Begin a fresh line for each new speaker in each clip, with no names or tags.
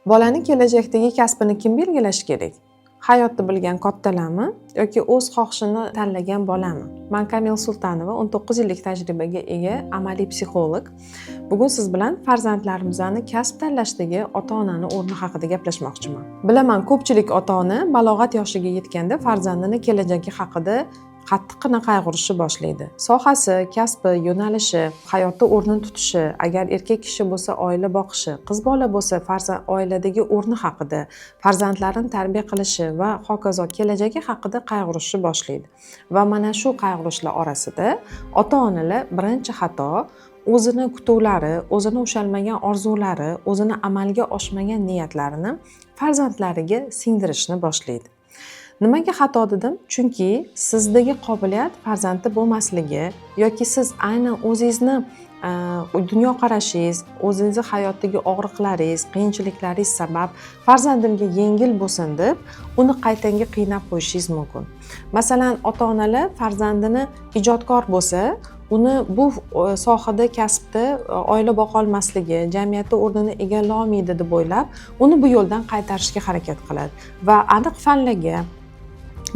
Bolani kelajakdagi kasbini kim belgilashi kerak? Hayotni bilgan kattalarmi yoki o'z xohishini tanlagan bolami? Man Kamil Sultanova, 19 yillik tajribaga ega amaliy psixolog. Bugun siz bilan farzandlarimizni kasb tanlashdagi ota-onani o'rni haqida gaplashmoqchiman. Bilaman, ko'pchilik ota-ona balog'at yoshiga yetganda farzandini kelajagi haqida qattiqqina qayg'urishni boshlaydi. Sohasi, kasbi, yo'nalishi, hayotda o'rnini tutishi, agar erkak kishi bo'lsa, oila boqishi, qiz bola bo'lsa, farzand oiladagi o'rni haqida, farzandlarini tarbiya qilishi va hokazo kelajagi haqida qayg'urishni boshlaydi. Va mana shu qayg'urishlar orasida ota-onalar birinchi xato: o'zini kutuvlari, o'zini ushalmagan orzulari, o'zini amalga oshmagan niyatlarini farzandlariga singdirishni boshlaydi. Nimaga xato dedim? Chunki sizdagi qobiliyat farzandda bo'lmasligi yoki siz aynan o'zingizni dunyoqarashingiz, o'zingizni hayotdagi og'riqlaringiz, qiyinchiliklaringiz sabab farzandimga yengil bo'lsin deb uni qaytanga qiynab qo'yishingiz mumkin. Masalan, ota-onalar farzandini ijodkor bo'lsa, uni bu sohada, kasbda oila boqolmasligi, jamiyatda o'rnini egallolmaydi deb o'ylab, uni bu yo'ldan qaytarishga harakat qiladi va aniq fanlarga,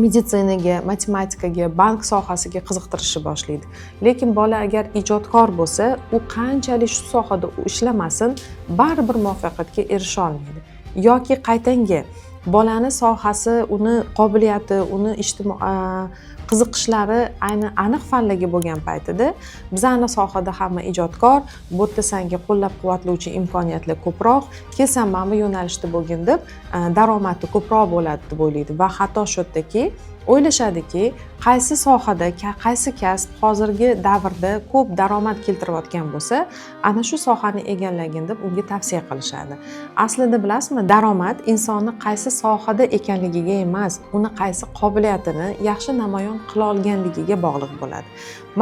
meditsinaga, matematikaga, bank sohasiga qiziqtirishni boshlaydi. Lekin bola agar ijodkor bo'lsa, u qanchalik shu sohada ishlamasin, baribir muvaffaqiyatga erisha olmaydi. Yoki qaytanga bolani sohasi, uni qobiliyati, uni qiziqishlari aynan aniq fanlarga bo'lgan paytida, bizani sohada hamma ijodkor, bu yerda sanga qo'llab-quvvatlovchi imkoniyatlar ko'proq, kelsan, mana bu yo'nalishda bo'lgin deb, daromadi ko'proq bo'ladi deb o'ylaydi. Va xato shu yerdaki, o'ylashadiki, qaysi sohada, qaysi kasb hozirgi davrda ko'p daromad keltirayotgan bo'lsa, ana shu sohani egallagin deb unga tavsiya qilishadi. Aslida, bilasizmi, daromad insonni qaysi sohada ekanligiga emas, uni qaysi qobiliyatini yaxshi namoyon qila olganligiga bog'liq bo'ladi.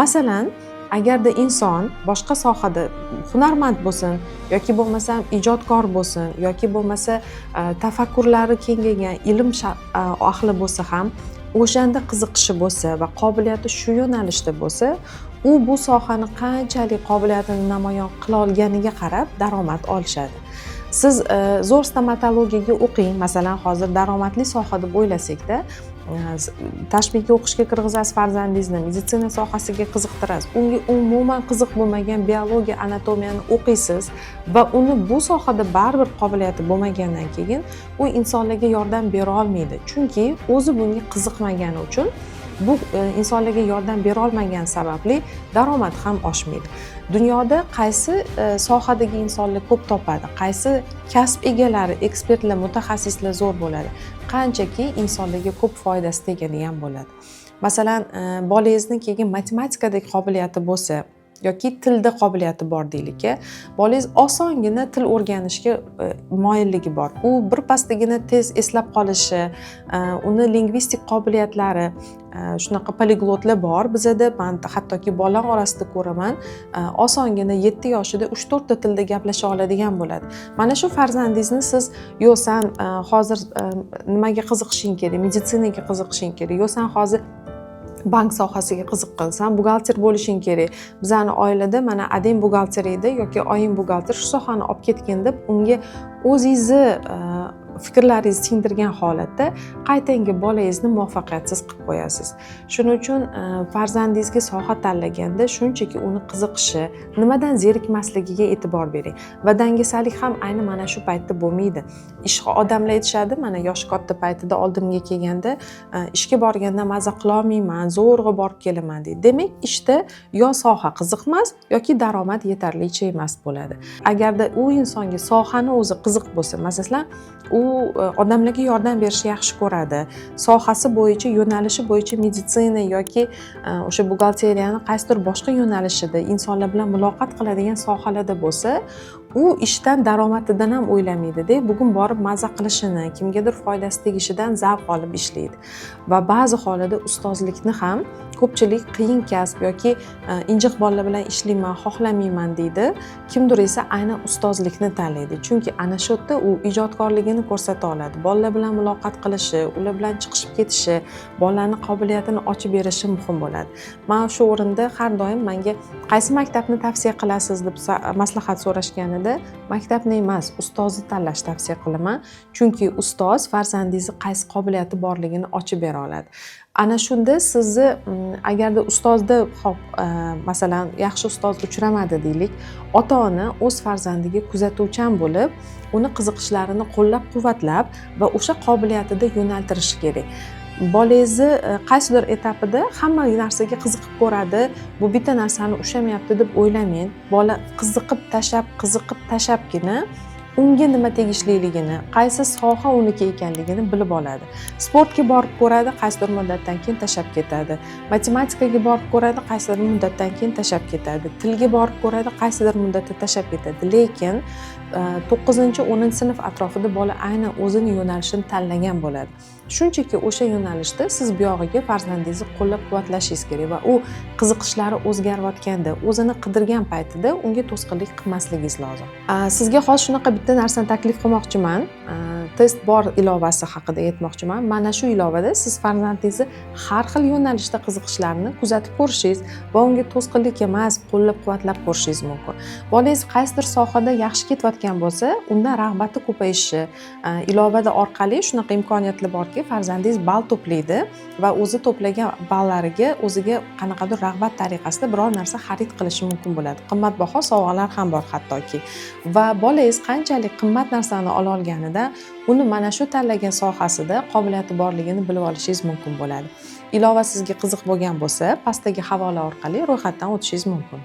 Masalan, agarda inson boshqa sohada hunarmand bo'lsin yoki bo'lmasam ijodkor bo'lsin yoki bo'lmasa tafakkurlari kengaygan ilm ahli bo'lsa ham, o'shanda qiziqishi bo'lsa va qobiliyati shu yo'nalishda bo'lsa, u bu sohani qanchalik qobiliyatini namoyon qila olganiga qarab daromad olishadi. Siz zo'r stomatologiyaga o'qing, masalan, hozir daromadli soha deb o'ylasakda, tashbihga o'qishga kirgizasiz farzandingizni, meditsina sohasiga qiziqtirasiz, unga umuman qiziq bo'lmagan biologiya, anatomiyani o'qiysiz va uni bu sohada baribir qobiliyati bo'lmagandan keyin u insonlarga yordam bera olmaydi, chunki o'zi bunga qiziqmagani uchun bu insonlarga yordam bera olmagani sababli daromad ham oshmaydi. Dunyoda qaysi sohadagi insonlar ko'p topadi, qaysi kasb egalari, ekspertlar, mutaxassislar zo'r bo'ladi? Qanchaki insonlarga ko'p foydasi tegadigan bo'ladi. Masalan, bolangizni keyin matematikadagi qobiliyati bo'lsa yoki tilda qobiliyati bor deylik, bolangiz osongina til o'rganishga moyilligi bor, u birpasdagina tez eslab qolishi, uni lingvistik qobiliyatlari, shunaqa poliglotlar bor bizada, man hattoki bolalar orasida ko'raman, osongina 7 yoshida uch to'rtta tilda gaplasha oladigan bo'ladi. Mana shu farzandingizni siz: "Yo'q, san hozir nimaga qiziqishing kerak, meditsinaga qiziqishing kerak, yo'q, san hozir bank sohasiga qiziqqin, san buxgalter bo'lishing kerak, bizani oilada mana adang buxgalter edi yoki oying buxgalter, shu sohani olib ketgin", deb unga o'zingizni fikrlaringizni singdirgan holatda qaytanga bolangizni muvaffaqiyatsiz qilib qo'yasiz. Shuning uchun farzandingizga soha tanlaganda shunchaki uni qiziqishi, nimadan zerikmasligiga e'tibor bering. Va dangasalik ham ayni mana shu paytda bo'lmaydi. Ish odamlar aytishadi, mana yoshi katta paytida oldimga kelganda, "Ishga borganda maza qilolmayman, zo'rg'a borib kelaman", deydi. Demak, ishda yo soha qiziq emas yoki daromad yetarlicha emas bo'ladi. Agarda u insonga sohani o'zi qiziq bo'lsa, masalan, u odamlarga yordam berishni yaxshi ko'radi, sohasi bo'yicha, yo'nalishi bo'yicha meditsina yoki o'sha buxgalteriyani qaysidir boshqa yo'nalishida insonlar bilan muloqot qiladigan sohalarda bo'lsa, u ishdan daromadidan ham o'ylamaydida, bugun borib maza qilishini, kimgadir foydasi tegishidan zavq olib ishlaydi. Va ba'zi hollarda ustozlikni ham ko'pchilik qiyin kasb yoki injiq bolalar bilan ishlayman, xohlamayman deydi. Kimdir esa aynan ustozlikni tanlaydi, chunki ana shu yerda u ijodkorligini ko'rsata oladi, bolalar bilan muloqot qilishi, ular bilan chiqishib ketishi, bolalarni qobiliyatini ochib berishi muhim bo'ladi. Man shu o'rinda har doim manga "Qaysi maktabni tavsiya qilasiz?" deb maslahat so'rashganida etapida maktabni emas, ustozni tanlashni tavsiya qilaman, chunki ustoz farzandingizni qaysi qobiliyati borligini ochib bera oladi. Ana shunda sizni agarda ustozda, hop, masalan, yaxshi ustoz uchramadi deylik, ota ona o'z farzandiga kuzatuvchan bo'lib, uni qiziqishlarini qo'llab quvvatlab va o'sha qobiliyatida yo'naltirishi kerak. Bolangizni qaysidir etapida hamma narsaga qiziqib ko'radi, bu bitta narsani ushlamayapti deb o'ylamang. Bola qiziqib tashlab, qiziqib tashlabgina unga nima tegishliligini, qaysi soha uniki ekanligini bilib oladi. Sportga borib ko'radi, qaysidir muddatdan keyin tashlab ketadi. Matematikaga borib ko'radi, qaysidir muddatdan keyin tashlab ketadi. Tilga borib ko'radi, qaysidir muddatda tashlab ketadi. Lekin 9-, 10-sinf atrofida bola aynan o'zini yo'nalishini tanlagan bo'ladi. Shunchaki o'sha yo'nalishda siz buyog'iga farzandingizni qo'llab quvvatlashingiz kerak va u qiziqishlari o'zgarayotganda, o'zini qidirgan paytida unga to'sqinlik qilmasligingiz lozim. Sizga hozir shunaqa bitta narsani taklif qilmoqchiman. Test bor ilovasi haqida aytmoqchiman. Mana shu ilovada siz farzandingizni har xil yo'nalishda qiziqishlarini kuzatib ko'rishingiz va unga to'sqinlik emas, qo'llab quvvatlab ko'rishingiz mumkin. Bolangiz qaysidir sohada yaxshi ketayotgan bo'lsa, undan rag'bati ko'payishi, ilovada orqali shunaqa imkoniyatlar borki, farzandingiz ball to'playdi va o'zi to'plagan ballariga o'ziga qanaqadir rag'bat tariqasida biror narsa xarid qilishi mumkin bo'ladi. Qimmatbaho sovg'alar ham bor hattoki. Va bolangiz qanchalik qimmat narsani ola olganida, uni mana shu tanlagan sohasida qobiliyati borligini bilib olishingiz mumkin bo'ladi. Ilova sizga qiziq bo'lgan bo'lsa, pastdagi havola orqali ro'yxatdan o'tishingiz mumkin.